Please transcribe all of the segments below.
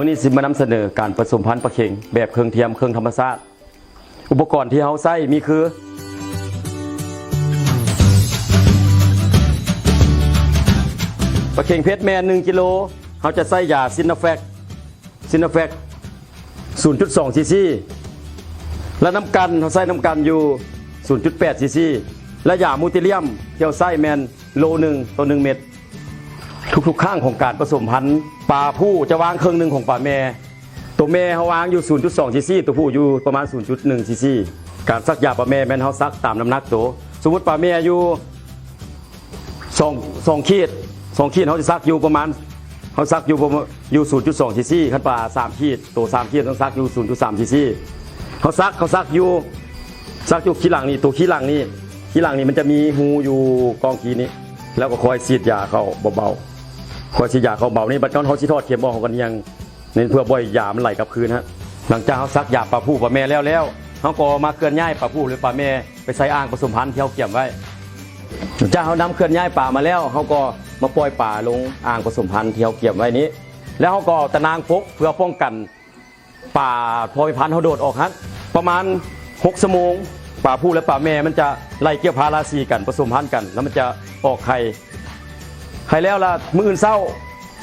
ມື້ນີ້ຊິມານຳສະເໜີການປະສົມພັນປາເຂັງແບບເຄື່ອງທຽມ ເຄື່ອງທຳມະຊາດ. ອຸປະກອນທີ່ເຮົາໃຊ້ມີຄື ປາເຂັງເພັດແມ່ນໜຶ່ງກິໂລ ເຮົາຈະໃຊ້ຢາຊິນນາແຟັກ ຊິນນາແຟັກ ສູນຈຸດສອງຊີຊີ ແລະ ນ້ຳກັນ ເຮົາໃຊ້ນ້ຳກັນຢູ່ສູນຈຸດແປດຊີຊີ ແລະ ຢາມູຕິລຽມທີ່ເຮົາໃຊ້ແມ່ນໂລໜຶ່ງຕໍ່ໜຶ່ງເມັດ. ທຸກໆຄັ້ງຂອງການປະສົມພັນ ປາຜູ້ຈະວາງເຄິ່ງໜຶ່ງຂອງປາແມ່. ໂຕແມ່ເຮົາວາງຢູ່ສູນຈຸດສອງຊີຊີ ໂຕຜູ້ຢູ່ປະມານສູນຈຸດໜຶ່ງຊີຊີ. ການສັກຢາປາແມ່ແມ່ນເຮົາສັກຕາມນ້ຳໜັກໂຕ. ສົມມຸດປາແມ່ຢູ່ ສອງ ສອງຂີດ ສອງຂີດ ເຮົາຈະສັກຢູ່ປະມານ ເຮົາສັກຢູ່ປະມານ ຢູ່ສູນຈຸດສອງຊີຊີ. ຄັນປາສາມຂີດ ໂຕສາມຂີດ ຕ້ອງສັກຢູ່ສູນຈຸດສາມຊີຊີ. ເຮົາສັກ ເຮົາສັກຢູ່ ສັກຢູ່ຂີ້ຫຼັງນີ້ ໂຕຂີ້ຫຼັງນີ້ ຂີ້ຫຼັງນີ້ມັນຈະມີຮູຢູ່ກ້ອງຂີ້ນີ້ ແລ້ວກໍຄ່ອຍສີດຢາເຂົ້າເບົາໆ ຄ່ອຍສີດຢາເຂົ້າເບົານີ້. ບັດຕອນເຮົາຊິຖອດເຂັມອອກ ເຮົາກໍຍັງ ນີ້ເພື່ອບໍ່ໃຫ້ຢາມັນໄຫຼກັບຄືນຮະ. ຫຼັງຈາກເຮົາສັກຢາປາຜູ້ປາແມ່ແລ້ວແລ້ວ ເຮົາກໍມາເຄື່ອນຍ້າຍປາຜູ້ ຫຼື ປາແມ່ໄປໃສ່ອ່າງປະສົມພັນທີ່ເຮົາກຽມໄວ້. ຫຼັງຈາກເຮົານຳເຄື່ອນຍ້າຍປາມາແລ້ວ ເຮົາກໍມາປ່ອຍປາລົງອ່າງປະສົມພັນທີ່ເຮົາກຽມໄວ້ນີ້ ແລ້ວເຮົາກໍເອົາຕາໜ່າງປົກເພື່ອປ້ອງກັນປາພໍ່ແມ່ພັນເຮົາໂດດອອກຫັ້ນ. ປະມານຫົກຊົ່ວໂມງ ປາຜູ້ ແລະ ປາແມ່ມັນຈະໄລ່ກ່ຽວພາລາສີກັນ ປະສົມພັນກັນ ແລ້ວມັນຈະອອກໄຂ່ ໄຂ່ແລ້ວລະມື້ອື່ນເຊົ້າ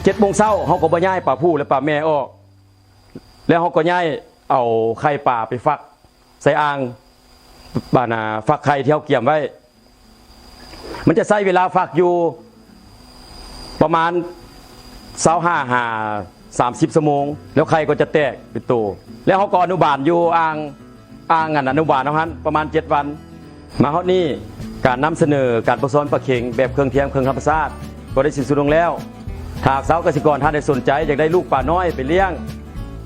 ເຈັດໂມງເຊົ້າ ເຮົາກໍມາຍ້າຍປາຜູ້ ແລະ ປາແມ່ອອກ ແລ້ວເຮົາກໍຍ້າຍເອົາໄຂ່ປາໄປຟັກໃສ່ອ່າງ ບານາ ຟັກໄຂ່ທີ່ເຮົາກຽມໄວ້. ມັນຈະໃຊ້ເວລາຟັກຢູ່ປະມານຊາວຫ້າຫາສາມສິບຊົ່ວໂມງ ແລ້ວໄຂ່ກໍຈະແຕກເປັນໂຕ ແລ້ວເຮົາກໍອະນຸບານຢູ່ອ່າງ ອ່າງອັນອະນຸບານເຮົາຫັ້ນປະມານເຈັດວັນ. ມາຮອດນີ້ ການນຳສະເໜີການປະຊອນປາເຂັງແບບເຄື່ອງທຽມ ເຄື່ອງທຳມະຊາດ ກໍໄດ້ສິ້ນສຸດລົງແລ້ວ. ຖ້າຫາກຊາວກະສິກອນທ່ານໃດສົນໃຈ ຢາກໄດ້ລູກປານ້ອຍໄປລ້ຽງ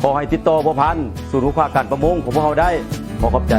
ຂໍໃຫ້ຕິດຕໍ່ພົວພັນສູນຮູ້ຄວ້າການປະມົງຂອງພວກເຮົາໄດ້. ຂໍຂອບໃຈ.